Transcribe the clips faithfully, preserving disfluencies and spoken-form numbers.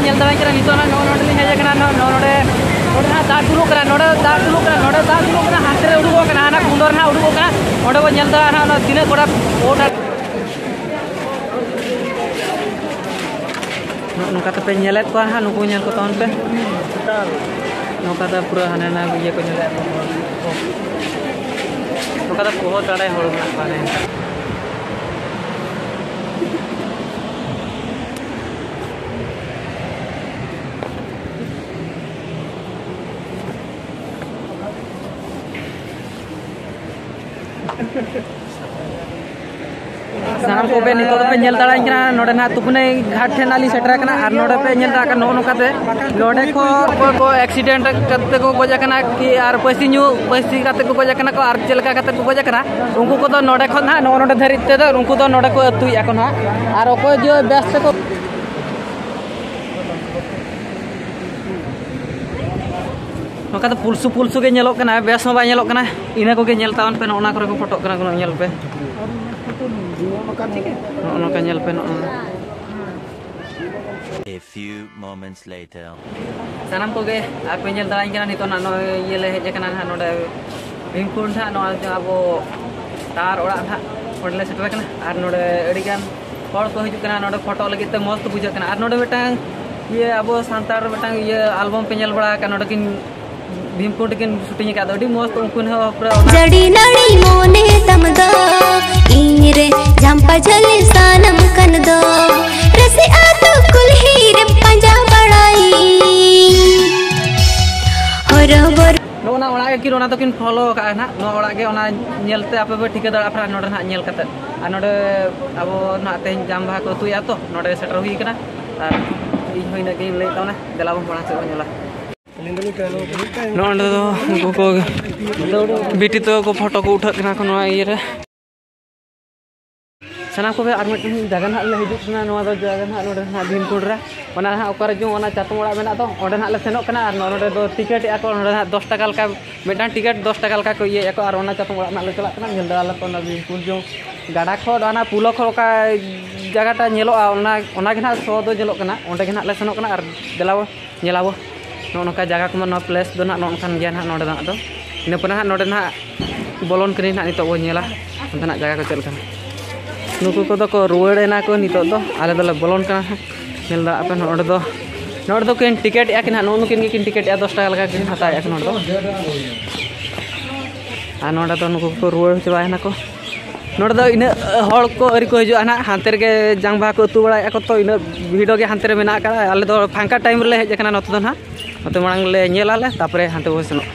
ᱧᱮᱞ ᱫᱟᱲᱮᱭᱟᱜ ᱠᱟᱱᱟ, ᱱᱤᱛᱚᱜ ᱱᱟᱜ ᱱᱚᱜᱼᱚ ᱱᱚᱰᱮ ᱞᱤᱧ ᱦᱮᱡ ᱟᱠᱟᱱᱟ᱾ ᱱᱚᱜᱼᱚ ᱱᱚᱰᱮ, ᱱᱚᱰᱮ ᱱᱟᱜ ᱫᱟᱜ ᱫᱩᱞᱩᱜ ᱠᱟᱱᱟ, ᱱᱚᱰᱮ ᱫᱟᱜ ᱫᱩᱞᱩᱜ ᱠᱟᱱᱟ, ᱱᱚᱰᱮ ᱫᱟᱜ ᱫᱩᱞᱩᱜ ᱠᱟᱱᱟ, ᱦᱟᱱᱛᱮ ᱨᱮ ᱩᱰᱩᱠᱚᱜ ᱠᱟᱱᱟ, ᱦᱟᱱᱟ ᱠᱩᱸᱰᱚ ᱨᱮ ᱱᱟᱜ ᱩᱰᱩᱠᱚᱜ ᱠᱟᱱᱟ᱾ ᱚᱸᱰᱮ ᱵᱚᱱ ᱧᱮᱞ ᱫᱟᱲᱮᱭᱟᱜᱼᱟ ᱱᱟᱜ ᱚᱱᱟ ᱛᱤᱱᱟᱹᱜ ᱜᱚᱴᱟ ᱵᱳᱴ ᱟᱨ ᱱᱚᱜᱼᱚ ᱱᱚᱝᱠᱟ ᱛᱮᱯᱮ ᱧᱮᱞᱮᱫ ᱠᱚᱣᱟ ᱦᱟᱸᱜ, ᱱᱩᱠᱩ ᱧᱮᱞ ᱠᱚ ᱛᱟᱵᱚᱱ ᱯᱮ᱾ ᱱᱚᱝᱠᱟ ᱫᱚ ᱯᱩᱨᱟᱹ ᱦᱟᱱᱮ ᱱᱟ ᱤᱭᱟᱹ ᱠᱚ ᱧᱮᱞᱮᱫ ᱠᱚᱣᱟ᱾ ᱱᱚᱝᱠᱟ ᱫᱚ ᱵᱚᱦᱚᱛ ᱥᱟᱨᱟ ᱦᱚᱲ ᱢᱮᱱᱟᱜ ᱠᱚᱣᱟ ᱱᱮ᱾ ᱥᱟᱱᱟᱢ ᱠᱚᱜᱮ ᱱᱤᱛᱚᱜ ᱫᱚᱯᱮ ᱧᱮᱞ ᱫᱟᱲᱮᱭᱟᱜ ᱠᱟᱱᱟ, ᱱᱚᱰᱮ ᱱᱟᱦᱟᱜ ᱛᱩᱯᱱᱟᱹᱭ ᱜᱷᱟᱴ ᱴᱷᱮᱱ ᱱᱟᱜ ᱞᱤᱧ ᱥᱮᱴᱮᱨ ᱟᱠᱟᱱᱟ᱾ ᱟᱨ ᱱᱚᱰᱮ ᱯᱮ ᱧᱮᱞ ᱫᱟᱲᱮᱭᱟᱜ ᱠᱟᱱᱟ, ᱱᱚᱜᱼᱚ ᱱᱚᱝᱠᱟ ᱛᱮ ᱱᱚᱰᱮ ᱠᱷᱚᱱ ᱚᱠᱚᱭ ᱠᱚ ᱮᱠᱥᱤᱰᱮᱱᱴ ᱠᱟᱛᱮ ᱠᱚ ᱜᱚᱡ ᱟᱠᱟᱱᱟ ᱠᱤ ᱟᱨ ᱯᱟᱹᱥᱤ ᱧᱩ ᱯᱟᱹᱥᱤ ᱠᱟᱛᱮ ᱠᱚ ᱜᱚᱡ ᱟᱠᱟᱱᱟ ᱠᱚ ᱟᱨ ᱪᱮᱫ ᱞᱮᱠᱟ ᱠᱟᱛᱮ ᱠᱚ ᱜᱚᱡ ᱟᱠᱟᱱᱟ, ᱩᱱᱠᱩ ᱠᱚᱫᱚ ᱱᱚᱰᱮ ᱠᱷᱚᱱ ᱱᱟᱦᱟᱜ ᱱᱚᱜᱼᱚ ᱱᱚᱰᱮ ᱫᱷᱟᱹᱨᱤᱡ ᱛᱮᱫᱚ ᱩᱱᱠᱩ ᱫᱚ ᱱᱚᱰᱮ ᱠᱚ ᱟᱹᱛᱩᱭᱮᱫᱼᱟ ᱠᱚ ᱱᱟᱦᱟᱜ᱾ ᱟᱨ ᱚᱠᱚᱭ ᱡᱮ ᱵᱮᱥ ᱛᱮᱠᱚ ᱱᱚᱝᱠᱟ ᱫᱚ ᱯᱩᱞᱥᱩ ᱯᱩᱞᱥᱩ ᱜᱮ ᱧᱮᱞᱚᱜ ᱠᱟᱱᱟ, ᱵᱮᱥ ᱦᱚᱸ ᱵᱟᱭ ᱧᱮᱞᱚᱜ ᱠᱟᱱᱟ᱾ ᱤᱱᱟᱹ ᱠᱚᱜᱮ ᱧᱮᱞ ᱛᱟᱵᱚᱱ ᱯᱮ, ᱱᱚᱜᱼᱚ ᱱᱟ ᱠᱚᱨᱮ ᱠᱚ ᱯᱷᱳᱴᱳᱜ ᱠᱟᱱᱟ, ᱧᱮᱞ ᱯᱮ᱾ ᱱᱚᱜᱼᱚ ᱱᱚᱝᱠᱟ ᱧᱮᱞ ᱯᱮ, ᱱᱚᱜᱼᱚ ᱱᱚᱣᱟ᱾ A few moments later. ᱥᱟᱱᱟᱢ ᱠᱚᱜᱮ ᱟᱨ ᱯᱮ ᱧᱮᱞ ᱫᱟᱲᱮᱭᱟᱹᱧ ᱠᱟᱱᱟ, ᱱᱤᱛᱚᱜ ᱱᱟᱜ ᱱᱚᱜᱼᱚᱭ ᱤᱭᱟᱹ ᱞᱮ ᱦᱮᱡ ᱟᱠᱟᱱᱟ ᱱᱟᱦᱟᱜ ᱱᱚᱰᱮ ᱵᱷᱤᱢᱠᱩᱸᱰ ᱱᱟᱦᱟᱜ, ᱱᱚᱣᱟ ᱡᱟᱦᱟᱸ ᱟᱵᱚ ᱛᱟᱨ ᱚᱲᱟᱜ ᱱᱟᱦᱟᱜ, ᱚᱸᱰᱮ ᱞᱮ ᱥᱮᱴᱮᱨ ᱟᱠᱟᱱᱟ᱾ ᱟᱨ ᱱᱚᱰᱮ ᱟᱹᱰᱤᱜᱟᱱ ᱦᱚᱲ ᱠᱚ ᱦᱤᱡᱩᱜ ᱠᱟᱱᱟ, ᱱᱚᱰᱮ ᱯᱷᱳᱴᱳ ᱞᱟᱹᱜᱤᱫ ᱛᱮ ᱢᱚᱡᱽ ᱠᱚ ᱵᱩᱡᱷᱟᱹᱜ ᱠᱟᱱᱟ᱾ ᱟᱨ ᱱᱚᱰᱮ ᱢᱤᱫᱴᱟᱝ ᱤᱭᱟᱹ ᱟᱵᱚ ᱥᱟᱱᱛᱟᱲ ᱢᱤᱫᱴᱟᱝ ᱤᱭᱟᱹ ᱟᱞᱵᱟᱢ ᱯᱮ ᱧᱮᱞ ᱵᱟᱲᱟ ᱟᱠᱟᱫ, ᱱᱚᱰᱮ ᱠᱤᱱ ᱵᱷᱤᱢᱠᱩᱸᱰ ᱨᱮᱠᱤᱱ ᱥᱩᱴᱤᱝ ᱟᱠᱟᱫ, ᱟᱹᱰᱤ ᱢᱚᱡᱽ᱾ ᱛᱚ ᱩᱱᱠᱩ ᱦᱚᱸ ᱯᱩᱨᱟᱹ ᱚᱱᱟ ᱡᱟᱹᱲᱤ ᱱᱟᱹᱲᱤ ᱢᱚᱱᱮ ᱛᱟᱢ ᱫᱚ ᱤᱧ ᱨᱮ ᱡᱷᱟᱢᱯᱟ ᱡᱷᱟᱹᱞᱤ ᱥᱟᱱᱟᱢ ᱠᱟᱱ ᱫᱚ ᱨᱟᱹᱥᱤ ᱟᱹᱛᱩ ᱠᱩᱞᱦᱤ ᱨᱮᱢ ᱯᱟᱸᱡᱟ ᱵᱟᱲᱟᱭ ᱦᱚᱨᱚᱵᱚᱨᱚ᱾ ᱱᱚᱜᱼᱚ ᱱᱟ ᱚᱲᱟᱜ ᱜᱮ ᱠᱤᱱ ᱚᱱᱟ ᱫᱚᱠᱤᱱ ᱯᱷᱳᱴᱳ ᱟᱠᱟᱫᱼᱟ ᱱᱟᱦᱟᱜ᱾ ᱱᱚᱣᱟ ᱚᱲᱟᱜ ᱜᱮ, ᱚᱱᱟ ᱧᱮᱞ ᱛᱮ ᱟᱯᱮ ᱯᱮ ᱴᱷᱤᱠᱟᱹ ᱫᱟᱲᱮᱭᱟᱜᱼᱟ ᱯᱮ ᱱᱚᱰᱮ ᱱᱟᱦᱟᱜ ᱧᱮᱞ ᱠᱟᱛᱮᱫ᱾ ᱟᱨ ᱱᱚᱰᱮ ᱟᱵᱚ ᱱᱟᱦᱟᱜ ᱛᱮᱦᱮᱧ ᱡᱟᱢ ᱵᱟᱦᱟ ᱠᱚ ᱩᱛᱩᱭᱟ, ᱛᱚ ᱱᱚᱰᱮ ᱥᱮᱴᱮᱨ ᱦᱩᱭ ᱠᱟᱱᱟ᱾ ᱟᱨ ᱤᱧ ᱦᱚᱸ ᱤᱱᱟᱹᱜ ᱜᱤᱧ ᱞᱟᱹᱭᱮᱫ ᱛᱟᱵᱚᱱᱟ, ᱫᱮᱞᱟ ᱵᱚᱱ ᱢᱟᱲᱟᱝ ᱥᱮᱫ ᱵᱚᱱ ᱧᱮᱞᱟ᱾ ᱱᱚᱜᱼᱚ ᱱᱚᱰᱮ ᱫᱚ ᱩᱱᱠᱩ ᱠᱚ ᱵᱤᱴᱤ ᱛᱟᱠᱚ ᱠᱚ ᱯᱷᱳᱴᱳ ᱠᱚ ᱩᱴᱷᱟᱹᱜ ᱠᱟᱱᱟ ᱠᱚ ᱱᱚᱣᱟ ᱤᱭᱟᱹ ᱨᱮ᱾ ᱥᱟᱱᱟᱢ ᱠᱚᱜᱮ ᱟᱨ ᱢᱤᱫᱴᱮᱱ ᱡᱟᱭᱜᱟ ᱱᱟᱦᱟᱜ ᱞᱮ ᱦᱤᱡᱩᱜ ᱠᱟᱱᱟ᱾ ᱱᱚᱣᱟ ᱫᱚ ᱡᱟᱭᱜᱟ ᱱᱟᱦᱟᱜ ᱱᱚᱰᱮ ᱱᱟᱦᱟᱜ ᱵᱷᱤᱢᱠᱩᱸᱰ ᱨᱮ, ᱚᱱᱟ ᱱᱟᱦᱟᱜ ᱚᱠᱟ ᱨᱮ ᱪᱚᱝ ᱚᱱᱟ ᱪᱟᱛᱚᱢ ᱚᱲᱟᱜ ᱢᱮᱱᱟᱜ ᱫᱚ, ᱚᱸᱰᱮ ᱱᱟᱦᱟᱜ ᱞᱮ ᱥᱮᱱᱚᱜ ᱠᱟᱱᱟ᱾ ᱟᱨ ᱱᱚᱰᱮ ᱫᱚ ᱴᱤᱠᱤᱴ ᱮᱜᱼᱟ ᱠᱚ, ᱱᱚᱰᱮ ᱱᱟᱦᱟᱜ ᱫᱚᱥ ᱴᱟᱠᱟ ᱞᱮᱠᱟ, ᱢᱤᱫᱴᱟᱝ ᱴᱤᱠᱤᱴ ᱫᱚᱥ ᱴᱟᱠᱟ ᱞᱮᱠᱟ ᱠᱚ ᱤᱭᱟᱹᱭᱮᱜᱼᱟ ᱠᱚ᱾ ᱟᱨ ᱚᱱᱟ ᱪᱟᱛᱚᱢ ᱚᱲᱟᱜ ᱱᱟᱦᱟᱜ ᱞᱮ ᱪᱟᱞᱟᱜ ᱠᱟᱱᱟ, ᱧᱮᱞ ᱫᱟᱲᱮᱭᱟᱜᱼᱟ ᱯᱮ ᱚᱱᱟ ᱵᱷᱤᱢᱠᱩᱸᱰ ᱪᱚᱝ ᱜᱟᱰᱟ ᱠᱷᱚᱱ ᱚᱱᱟ ᱯᱩᱞᱚ ᱠᱷᱚᱱ ᱚᱠᱟ ᱡᱟᱭᱜᱟᱴᱟ ᱧᱮᱞᱚᱜᱼᱟ, ᱚᱱᱟ ᱚᱱᱟ ᱜᱮ ᱱᱟᱦᱟᱜ ᱥᱚ ᱫᱚ ᱧᱮᱞᱚᱜ ᱠᱟᱱᱟ᱾ ᱚᱸᱰᱮ ᱜᱮ ᱱᱟᱦᱟᱜ ᱞᱮ ᱥᱮᱱᱚᱜ ᱠᱟᱱᱟ ᱟᱨ ᱫᱮᱞᱟᱵᱚ ᱧᱮᱞᱟᱵᱚ᱾ ᱱᱚᱜᱼᱚ ᱱᱚᱝᱠᱟ ᱡᱟᱭᱜᱟ ᱠᱚᱢᱟ, ᱱᱚᱣᱟ ᱯᱞᱮᱥ ᱫᱚ ᱱᱟᱦᱟᱜ ᱱᱚᱜᱼᱚ ᱱᱚᱝᱠᱟᱱ ᱜᱮᱭᱟ ᱱᱟᱦᱟᱜ ᱱᱚᱰᱮᱱᱟᱜ ᱫᱚ᱾ ᱤᱱᱟᱹ ᱯᱚᱨᱮ ᱱᱟᱦᱟᱜ ᱱᱚᱰᱮ ᱱᱟᱦᱟᱜ ᱵᱚᱞᱚᱱ ᱠᱟᱹᱱᱟᱹᱧ ᱱᱟᱦᱟᱜ, ᱱᱤᱛᱚᱜ ᱵᱚᱱ ᱧᱮᱞᱟ ᱚᱱᱛᱮᱱᱟᱜ ᱡᱟᱭᱜᱟ ᱠᱚ ᱪᱮᱫ ᱞᱮᱠᱟᱱᱟ᱾ ᱱᱩᱠᱩ ᱠᱚᱫᱚ ᱠᱚ ᱨᱩᱣᱟᱹᱲ ᱮᱱᱟ ᱠᱚ, ᱱᱤᱛᱚᱜ ᱫᱚ ᱟᱞᱮ ᱫᱚᱞᱮ ᱵᱚᱞᱚᱱ ᱠᱟᱱᱟ ᱱᱟᱦᱟᱜ᱾ ᱧᱮᱞ ᱫᱟᱲᱮᱭᱟᱜ ᱯᱮ ᱱᱚᱰᱮ ᱫᱚ, ᱱᱚᱰᱮ ᱫᱚ ᱠᱤᱱ ᱴᱤᱠᱤᱴᱮᱜᱼᱟ ᱠᱤᱱ ᱦᱟᱸᱜ, ᱱᱩᱜᱼᱩ ᱱᱩᱠᱤᱱ ᱜᱮᱠᱤᱱ ᱴᱤᱠᱤᱴᱮᱜᱼᱟ, ᱫᱚᱥ ᱴᱟᱠᱟ ᱞᱮᱠᱟ ᱠᱤᱱ ᱦᱟᱛᱟᱣᱮᱜᱼᱟ ᱠᱤᱱ ᱱᱚᱰᱮ ᱫᱚ᱾ ᱟᱨ ᱱᱚᱰᱮ ᱫᱚ ᱱᱩᱠᱩ ᱠᱚ ᱨᱩᱣᱟᱹᱲ ᱪᱟᱵᱟᱭᱮᱱᱟ ᱠᱚ᱾ ᱱᱚᱰᱮ ᱫᱚ ᱤᱱᱟᱹᱜ ᱦᱚᱲ ᱠᱚ ᱟᱹᱣᱨᱤ ᱠᱚ ᱦᱤᱡᱩᱜᱼᱟ ᱱᱟᱦᱟᱜ, ᱦᱟᱱᱛᱮ ᱨᱮᱜᱮ ᱡᱟᱝ ᱵᱟᱦᱟ ᱠᱚ ᱟᱹᱛᱩ ᱵᱟᱲᱟᱭᱮᱫᱼᱟ ᱠᱚ, ᱛᱚ ᱤᱱᱟᱹᱜ ᱵᱷᱤᱲ ᱜᱮ ᱦᱟᱱᱛᱮ ᱨᱮ ᱢᱮᱱᱟᱜ ᱟᱠᱟᱫᱼᱟ᱾ ᱟᱞᱮ ᱫᱚ ᱯᱷᱟᱸᱠᱟ ᱴᱟᱭᱤᱢ ᱨᱮᱞᱮ ᱦᱮᱡ ᱟᱠᱟᱱᱟ ᱱᱚᱛᱮ ᱫᱚ ᱱᱟᱦᱟᱜ, ᱱᱚᱛᱮ ᱢᱟᱲᱟᱝ ᱞᱮ ᱧᱮᱞ ᱟᱞᱮ, ᱛᱟᱨᱯᱚᱨᱮ ᱦᱟᱱᱛᱮ ᱵᱚᱱ ᱥᱮᱱᱚᱜᱼᱟ᱾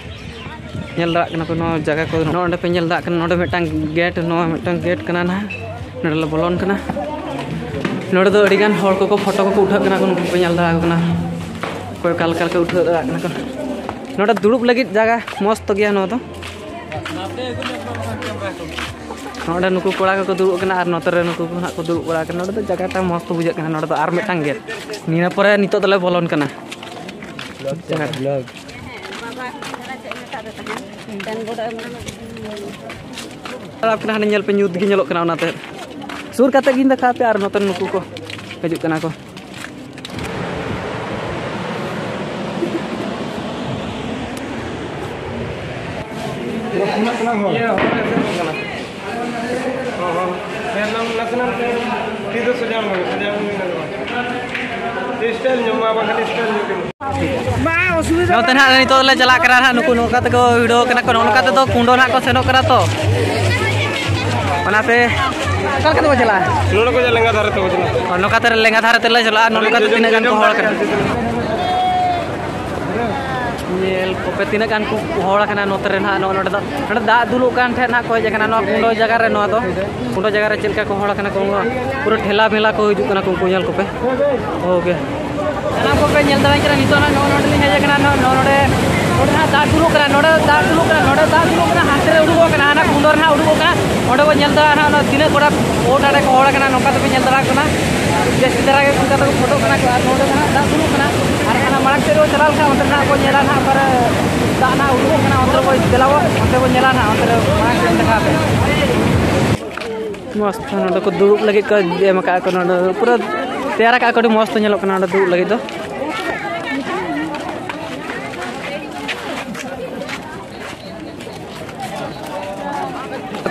ᱧᱮᱞ ᱫᱟᱲᱮᱭᱟᱜ ᱠᱟᱱᱟ ᱯᱮ ᱱᱚᱣᱟ ᱡᱟᱭᱜᱟ ᱠᱚ, ᱱᱚᱜᱼᱚ ᱱᱚᱰᱮ ᱯᱮ ᱧᱮᱞ ᱫᱟᱲᱮᱭᱟᱜ ᱠᱟᱱᱟ, ᱱᱚᱰᱮ ᱢᱤᱫᱴᱟᱝ ᱜᱮᱴ, ᱱᱚᱣᱟ ᱢᱤᱫᱴᱟᱝ ᱜᱮᱴ ᱠᱟᱱᱟ ᱱᱟᱦᱟᱜ, ᱱᱚᱰᱮ ᱞᱮ ᱵᱚᱞᱚᱱ ᱠᱟᱱᱟ᱾ ᱱᱚᱰᱮ ᱫᱚ ᱟᱹᱰᱤᱜᱟᱱ ᱦᱚᱲ ᱠᱚᱠᱚ ᱯᱷᱳᱴᱳ ᱠᱚᱠᱚ ᱩᱴᱷᱟᱹᱜ ᱠᱟᱱᱟ ᱠᱚ, ᱱᱩᱠᱩ ᱯᱮ ᱧᱮᱞ ᱫᱟᱲᱮᱭᱟᱠᱚ ᱠᱟᱱᱟ, ᱚᱠᱚᱭ ᱚᱠᱟ ᱞᱮᱠᱟ ᱞᱮᱠᱟ ᱩᱴᱷᱟᱹᱣ ᱫᱟᱲᱮᱭᱟᱜ ᱠᱟᱱᱟ ᱠᱚ᱾ ᱱᱚᱰᱮ ᱫᱩᱲᱩᱵ ᱞᱟᱹᱜᱤᱫ ᱡᱟᱭᱜᱟ ᱢᱚᱥᱛ ᱜᱮᱭᱟ ᱱᱚᱣᱟ ᱫᱚ᱾ ᱱᱚᱰᱮ ᱱᱩᱠᱩ ᱠᱚᱲᱟ ᱠᱚᱠᱚ ᱫᱩᱲᱩᱵ ᱠᱟᱱᱟ ᱟᱨ ᱱᱚᱛᱮ ᱨᱮ ᱱᱩᱠᱩ ᱠᱚ ᱱᱟᱦᱟᱜ ᱠᱚ ᱫᱩᱲᱩᱵ ᱵᱟᱲᱟ ᱟᱠᱟᱱᱟ᱾ ᱱᱚᱰᱮ ᱫᱚ ᱡᱟᱭᱜᱟᱴᱟ ᱢᱚᱥᱛ ᱵᱩᱡᱷᱟᱹᱜ ᱠᱟᱱᱟ᱾ ᱱᱚᱰᱮ ᱫᱚ ᱟᱨ ᱢᱤᱫᱴᱟᱝ ᱜᱮᱴ, ᱱᱤᱭᱟᱹ ᱯᱚᱨᱮ ᱱᱤᱛᱚᱜ ᱫᱚᱞᱮ ᱵᱚᱞᱚᱱ ᱠᱟᱱᱟ᱾ ᱟᱯᱮ ᱦᱟᱱᱮ ᱧᱮᱞ ᱯᱮ, ᱧᱩᱛ ᱜᱮ ᱧᱮᱞᱚᱜ ᱠᱟᱱᱟ, ᱚᱱᱟᱛᱮ ᱥᱩᱨ ᱠᱟᱛᱮ ᱜᱤᱧ ᱫᱮᱠᱷᱟᱣ ᱟᱯᱮᱭᱟ᱾ ᱟᱨ ᱱᱚᱛᱮ ᱱᱩᱠᱩ ᱠᱚ ᱦᱤᱡᱩᱜ ᱠᱟᱱᱟ ᱠᱚ᱾ ᱱᱚᱛᱮ ᱱᱟᱦᱟᱜ ᱱᱤᱛᱚᱜ ᱞᱮ ᱪᱟᱞᱟᱜ ᱠᱟᱱᱟ ᱱᱟᱦᱟᱜ, ᱱᱩᱠᱩ ᱱᱚᱝᱠᱟ ᱛᱮᱠᱚ ᱵᱷᱤᱲᱟᱹᱣ ᱠᱟᱱᱟ ᱠᱚ, ᱱᱚᱜᱼᱚ ᱱᱚᱝᱠᱟ ᱛᱮᱫᱚ ᱠᱩᱸᱰᱚ ᱱᱟᱦᱟᱜ ᱠᱚ ᱥᱮᱱᱚᱜ ᱠᱟᱱᱟ ᱛᱚ, ᱚᱱᱟᱛᱮ ᱚᱠᱟ ᱞᱮᱠᱟ ᱛᱮᱵᱚ ᱪᱟᱞᱟᱜᱼᱟ? ᱱᱚᱰᱮ ᱠᱚ ᱞᱮᱸᱜᱟ ᱫᱷᱟᱨᱮ ᱛᱮᱵᱚ ᱪᱟᱞᱟᱜᱼᱟ᱾ ᱚ, ᱱᱚᱝᱠᱟ ᱛᱮ ᱞᱮᱸᱜᱟ ᱫᱷᱟᱨᱮ ᱛᱮᱞᱮ ᱪᱟᱞᱟᱜᱼᱟ, ᱱᱚᱜᱼᱚ ᱱᱚᱝᱠᱟ ᱛᱮ ᱛᱤᱱᱟᱹᱜ ᱜᱟᱱ ᱠᱚ ᱦᱚᱲ ᱠᱟᱱᱟ᱾ ᱧᱮᱞ ᱠᱚᱯᱮ ᱛᱤᱱᱟᱹᱜ ᱜᱟᱱ ᱠᱚ ᱦᱚᱲ ᱠᱟᱱᱟ ᱱᱚᱛᱮ ᱨᱮ ᱱᱟᱦᱟᱜ, ᱱᱚᱜᱼᱚ ᱱᱚᱰᱮ ᱫᱚ ᱱᱚᱰᱮ ᱫᱟᱜ ᱫᱩᱞᱩᱜ ᱠᱟᱱ ᱴᱷᱮᱱ ᱱᱟᱦᱟᱜ ᱠᱚ ᱦᱮᱡ ᱟᱠᱟᱱᱟ᱾ ᱱᱚᱣᱟ ᱠᱩᱸᱰᱚ ᱡᱟᱭᱜᱟ ᱨᱮ, ᱱᱚᱣᱟ ᱫᱚ ᱠᱩᱸᱰᱚ ᱡᱟᱭᱜᱟ ᱨᱮ ᱪᱮᱫ ᱞᱮᱠᱟ ᱠᱚ ᱦᱚᱲ ᱠᱟᱱᱟ ᱠᱚ, ᱯᱩᱨᱟᱹ ᱴᱷᱮᱞᱟ ᱢᱮᱞᱟ ᱠᱚ ᱦᱤᱡᱩᱜ ᱠᱟᱱᱟ ᱠᱚ, ᱩᱱᱠᱩ ᱧᱮᱞ ᱠᱚᱯᱮ᱾ ᱳᱠᱮ, ᱥᱟᱱᱟᱢ ᱠᱚᱯᱮ ᱧᱮᱞ ᱫᱟᱲᱮᱭᱟᱜ ᱠᱟᱱᱟ᱾ ᱱᱤᱛᱚᱜ ᱱᱟᱦᱟᱜ ᱱᱚᱜᱼᱚ ᱱᱚᱰᱮ ᱞᱤᱧ ᱦᱮᱡ ᱟᱠᱟᱱᱟ, ᱱᱚᱜᱼᱚ ᱱᱚᱰᱮ, ᱱᱚᱰᱮ ᱱᱟᱦᱟᱜ ᱫᱟᱜ ᱫᱩᱞᱩᱜ ᱠᱟᱱᱟ, ᱱᱚᱰᱮ ᱫᱟᱜ ᱫᱩᱞᱩᱜ ᱠᱟᱱᱟ, ᱱᱚᱰᱮ ᱫᱟᱜ ᱫᱩᱞᱩᱜ ᱠᱟᱱᱟ, ᱦᱟᱱᱛᱮ ᱨᱮ ᱩᱰᱩᱠᱚᱜ ᱠᱟᱱᱟ, ᱦᱟᱱᱟ ᱠᱩᱸᱰᱚ ᱨᱮ ᱱᱟᱦᱟᱜ ᱩᱰᱩᱠᱚᱜ ᱠᱟᱱᱟ᱾ ᱚᱸᱰᱮ ᱵᱚᱱ ᱧᱮᱞ ᱫᱟᱲᱮᱭᱟᱜᱼᱟ ᱱᱟᱦᱟᱜ ᱚᱱᱟ ᱛᱤᱱᱟᱹᱜ ᱠᱚᱲᱟ ᱵᱳᱴ ᱟᱲᱮ ᱠᱚ ᱦᱚᱲ ᱠᱟᱱᱟ, ᱱᱚᱝᱠᱟ ᱛᱮᱠᱚ ᱧᱮᱞ ᱫᱟᱲᱮᱭᱟᱜ ᱠᱟᱱᱟ᱾ ᱡᱟᱹᱥᱛᱤ ᱫᱷᱟᱨᱟ ᱜᱮ ᱚᱱᱠᱟ ᱛᱮᱠᱚ ᱯᱷᱳᱴᱳᱜ ᱠᱟᱱᱟ ᱠᱚ᱾ ᱟᱨ ᱱᱚᱰᱮ ᱫᱚ ᱱᱟᱦᱟᱜ ᱫᱟᱜ ᱫᱩᱞᱩᱜ ᱠᱟᱱᱟ, ᱟᱨ ᱦᱟᱱᱟ ᱢᱟᱲᱟᱝ ᱥᱮᱫ ᱨᱮᱵᱚᱱ ᱪᱟᱞᱟᱣ ᱞᱮᱱᱠᱷᱟᱱ ᱚᱱᱛᱮ ᱱᱟᱦᱟᱜ ᱵᱚᱱ ᱧᱮᱞᱟ ᱱᱟᱦᱟᱜ ᱚᱠᱟᱨᱮ ᱫᱟᱜ ᱱᱟᱦᱟᱜ ᱩᱰᱩᱠᱚᱜ ᱠᱟᱱᱟ, ᱚᱱᱛᱮ ᱨᱮᱵᱚᱱ ᱫᱮᱞᱟᱵᱚ, ᱚᱱᱛᱮ ᱵᱚᱱ ᱧᱮᱞᱟ ᱱᱟᱦᱟᱜ, ᱚᱱᱛᱮ ᱨᱮ ᱢᱟᱲᱟᱝ ᱥᱮᱫ ᱫᱮᱠᱷᱟᱣ ᱯᱮ᱾ ᱢᱚᱡᱽ ᱛᱮ ᱱᱚᱰᱮ ᱠᱚ ᱫᱩᱲᱩᱵ ᱞᱟᱹᱜᱤᱫ ᱠᱚ ᱮᱢ ᱟᱠᱟᱫ ᱠᱚ, ᱱᱚᱰᱮ ᱯᱩᱨᱟᱹ ᱛᱮᱭᱟᱨ ᱟᱠᱟᱫ ᱠᱚ, ᱟᱹᱰᱤ ᱢᱚᱡᱽ ᱛᱮ ᱧᱮᱞᱚᱜ ᱠᱟᱱᱟ ᱱᱚᱰᱮ ᱫᱩᱲᱩᱵ ᱞᱟᱹᱜᱤᱫ ᱫᱚ᱾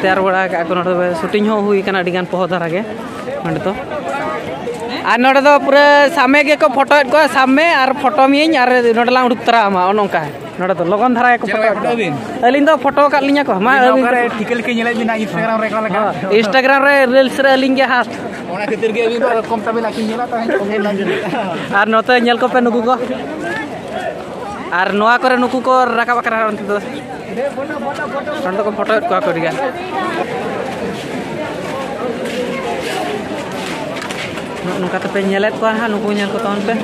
ᱛᱮᱭᱟᱨ ᱵᱟᱲᱟ ᱟᱠᱟᱫ ᱠᱚ, ᱱᱚᱰᱮ ᱫᱚ ᱥᱩᱴᱤᱝ ᱦᱚᱸ ᱦᱩᱭ ᱠᱟᱱᱟ ᱟᱹᱰᱤ ᱜᱟᱱ ᱯᱚᱦᱚ ᱫᱷᱟᱨᱟ ᱜᱮ ᱱᱚᱰᱮ ᱫᱚ᱾ ᱟᱨ ᱱᱚᱰᱮ ᱫᱚ ᱯᱩᱨᱟᱹ ᱥᱟᱢᱮ ᱜᱮᱠᱚ ᱯᱷᱳᱴᱳᱭᱮᱫ ᱠᱚᱣᱟ, ᱥᱟᱢ ᱢᱮ ᱟᱨ ᱯᱷᱳᱴᱳ ᱢᱤᱭᱟᱹᱧ ᱟᱨ ᱱᱚᱰᱮ ᱞᱟᱝ ᱩᱰᱩᱠ ᱛᱚᱨᱟ ᱟᱢᱟ, ᱚᱱᱮ ᱚᱱᱠᱟ᱾ ᱱᱚᱰᱮ ᱫᱚ ᱞᱚᱜᱚᱱ ᱫᱷᱟᱨᱟ ᱜᱮᱠᱚ ᱪᱮᱫ ᱞᱮᱠᱟ ᱯᱷᱳᱴᱳᱭᱮᱫ ᱯᱷᱳᱴᱳ ᱠᱚᱣᱟ᱾ ᱵᱤᱱ? ᱟᱹᱞᱤᱧ ᱫᱚ ᱯᱷᱳᱴᱳ ᱟᱠᱟᱫ ᱞᱤᱧᱟ ᱠᱚ, ᱢᱟ ᱟᱹᱵᱤᱱ ᱚᱠᱟᱨᱮ ᱴᱷᱤᱠᱟᱹ ᱞᱤᱠᱟᱹ ᱧᱮᱞᱮᱫ ᱵᱤᱱᱟ Instagram ᱨᱮ ᱚᱠᱟ ᱞᱮᱠᱟ? ᱦᱚᱸ, Instagram ᱨᱮ reels ᱨᱮ ᱟᱹᱞᱤᱧ ᱜᱮ ᱦᱟᱸᱜ᱾ ᱚᱱᱟ ᱠᱷᱟᱹᱛᱤᱨ ᱜᱮ ᱟᱹᱵᱤᱱ ᱫᱚ ᱠᱚᱢ ᱛᱟᱵᱤᱱ ᱟᱹᱠᱷᱨᱤᱧ ᱧᱮᱞᱟ, ᱛᱟᱦᱮᱸ ᱠᱚᱢ ᱧᱮᱞᱟ᱾ ᱟᱨ ᱱᱚᱛᱮ ᱧᱮᱞ ᱠᱚᱯᱮ ᱱᱩᱠᱩ ᱠᱚ, ᱟᱨ ᱱᱚᱣᱟ ᱠᱚᱨᱮ ᱱᱩᱠᱩ ᱠᱚ ᱨᱟᱠᱟᱵ ᱟᱠᱟᱱᱟ ᱚᱱᱛᱮ ᱫᱚ᱾ ᱱᱚᱸᱰᱮ ᱠᱚ ᱯᱷᱳᱴᱳᱭᱮᱫ ᱠᱚᱣᱟ ᱠᱚ ᱟᱹᱰᱤ ᱜᱟᱱ᱾ ᱱᱚᱜᱼᱚ ᱱᱚᱝᱠᱟ ᱛᱮᱯᱮ ᱧᱮᱞᱮᱫ ᱠᱚᱣᱟ ᱦᱟᱸᱜ, ᱱᱩᱠᱩ ᱧᱮᱞ ᱠᱚ ᱛᱟᱵᱚᱱ ᱯᱮ᱾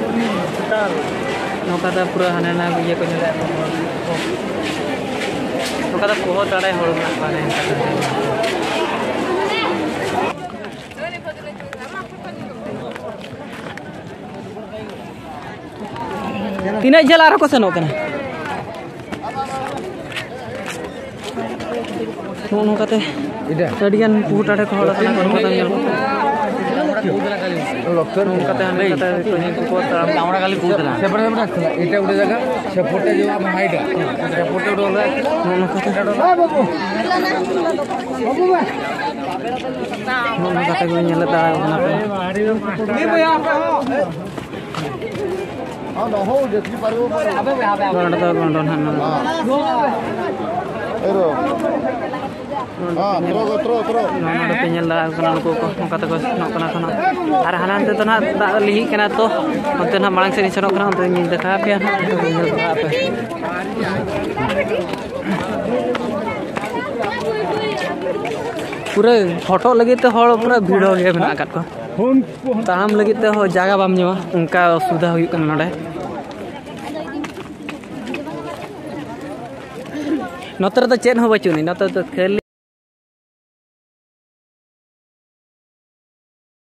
ᱱᱚᱝᱠᱟ ᱫᱚ ᱯᱩᱨᱟᱹ ᱦᱟᱱᱮ ᱦᱟᱱᱟ ᱤᱭᱟᱹ ᱠᱚ ᱧᱮᱞᱮᱫ ᱠᱚᱣᱟ᱾ ᱱᱚᱝᱠᱟ ᱫᱚ ᱯᱚᱦᱚᱵ ᱫᱟᱲᱮ ᱦᱚᱲ ᱢᱮᱱᱟᱜ ᱠᱚᱣᱟ ᱱᱮ᱾ ᱛᱤᱱᱟᱹᱜ ᱡᱷᱟᱹᱞ ᱟᱨᱦᱚᱸ ᱠᱚ ᱥᱮᱱᱚᱜ ᱠᱟᱱᱟ? ᱱᱚᱜᱼᱚ ᱱᱚᱝᱠᱟᱛᱮ ᱟᱹᱰᱤᱜᱟᱱ ᱯᱩᱦᱩᱴ ᱟᱲᱮ ᱠᱚ ᱦᱚᱲ ᱟᱠᱟᱱᱟ ᱠᱚ, ᱱᱚᱝᱠᱟᱛᱮ ᱧᱮᱞ ᱠᱚ᱾ ᱱᱚᱝᱠᱟᱛᱮ ᱦᱟᱸᱰᱮ ᱱᱚᱝᱠᱟᱛᱮ ᱠᱚ ᱧᱮᱞ ᱠᱚ ᱛᱟᱲᱟᱢ᱾ আমরা খালি ঘুরতে না। সেপটে সেপটে আসছে না, এটা উঠে জায়গা, সেপটে যে আমার হাইটা, সেপটে উঠে হলো। ᱱᱚᱜᱼᱚ ᱱᱚᱝᱠᱟᱛᱮ, ᱱᱚᱜᱼᱚ ᱱᱚᱝᱠᱟᱛᱮ ᱠᱚ ᱧᱮᱞᱮᱫ ᱫᱟᱲᱟ ᱠᱟᱱᱟ ᱠᱚ᱾ ᱱᱚᱰᱮ ᱫᱚ ᱞᱚᱱᱰᱚᱱ ᱦᱟᱸᱜ ᱱᱚᱰᱮ᱾ ᱱᱚᱰᱮ ᱯᱮ ᱧᱮᱞ ᱫᱟᱲᱮᱭᱟᱜ ᱠᱟᱱᱟ, ᱩᱱᱠᱩ ᱠᱚ ᱚᱱᱠᱟ ᱛᱮᱠᱚ ᱥᱮᱱᱚᱜ ᱠᱟᱱᱟ ᱠᱚ ᱱᱟᱜ᱾ ᱟᱨ ᱦᱟᱱᱟ ᱦᱟᱱᱛᱮ ᱫᱚ ᱱᱟᱜ ᱫᱟᱜ ᱞᱤᱸᱜᱤᱜ ᱠᱟᱱᱟ, ᱛᱚ ᱚᱱᱛᱮ ᱱᱟᱜ ᱢᱟᱲᱟᱝ ᱥᱮᱫ ᱤᱧ ᱥᱮᱱᱚᱜ ᱠᱟᱱᱟ, ᱚᱱᱛᱮ ᱧᱮᱞ ᱫᱮᱠᱷᱟᱣ ᱟᱯᱮᱭᱟ ᱱᱟᱜ, ᱧᱮᱞ ᱫᱮᱠᱷᱟᱣ ᱟᱯᱮ᱾ ᱯᱩᱨᱟᱹ ᱯᱷᱳᱴᱳ ᱞᱟᱹᱜᱤᱫ ᱛᱮ ᱦᱚᱲ ᱯᱩᱨᱟᱹ ᱵᱷᱤᱲ ᱜᱮ ᱢᱮᱱᱟᱜ ᱟᱠᱟᱫ ᱠᱚᱣᱟ᱾ ᱛᱟᱲᱟᱢ ᱞᱟᱹᱜᱤᱫ ᱛᱮᱦᱚᱸ ᱡᱟᱭᱜᱟ ᱵᱟᱢ ᱧᱟᱢᱟ, ᱚᱱᱠᱟ ᱚᱥᱩᱵᱤᱫᱷᱟ ᱦᱩᱭᱩᱜ ᱠᱟᱱᱟ ᱱᱚᱰᱮ᱾ ᱱᱚᱛᱮ ᱨᱮᱫᱚ ᱪᱮᱫ ᱦᱚᱸ ᱵᱟᱹᱪᱩᱜ ᱟᱹᱱᱤᱡ, ᱱᱚᱛᱮ ᱫᱚ ᱠᱷᱟᱹᱞᱤ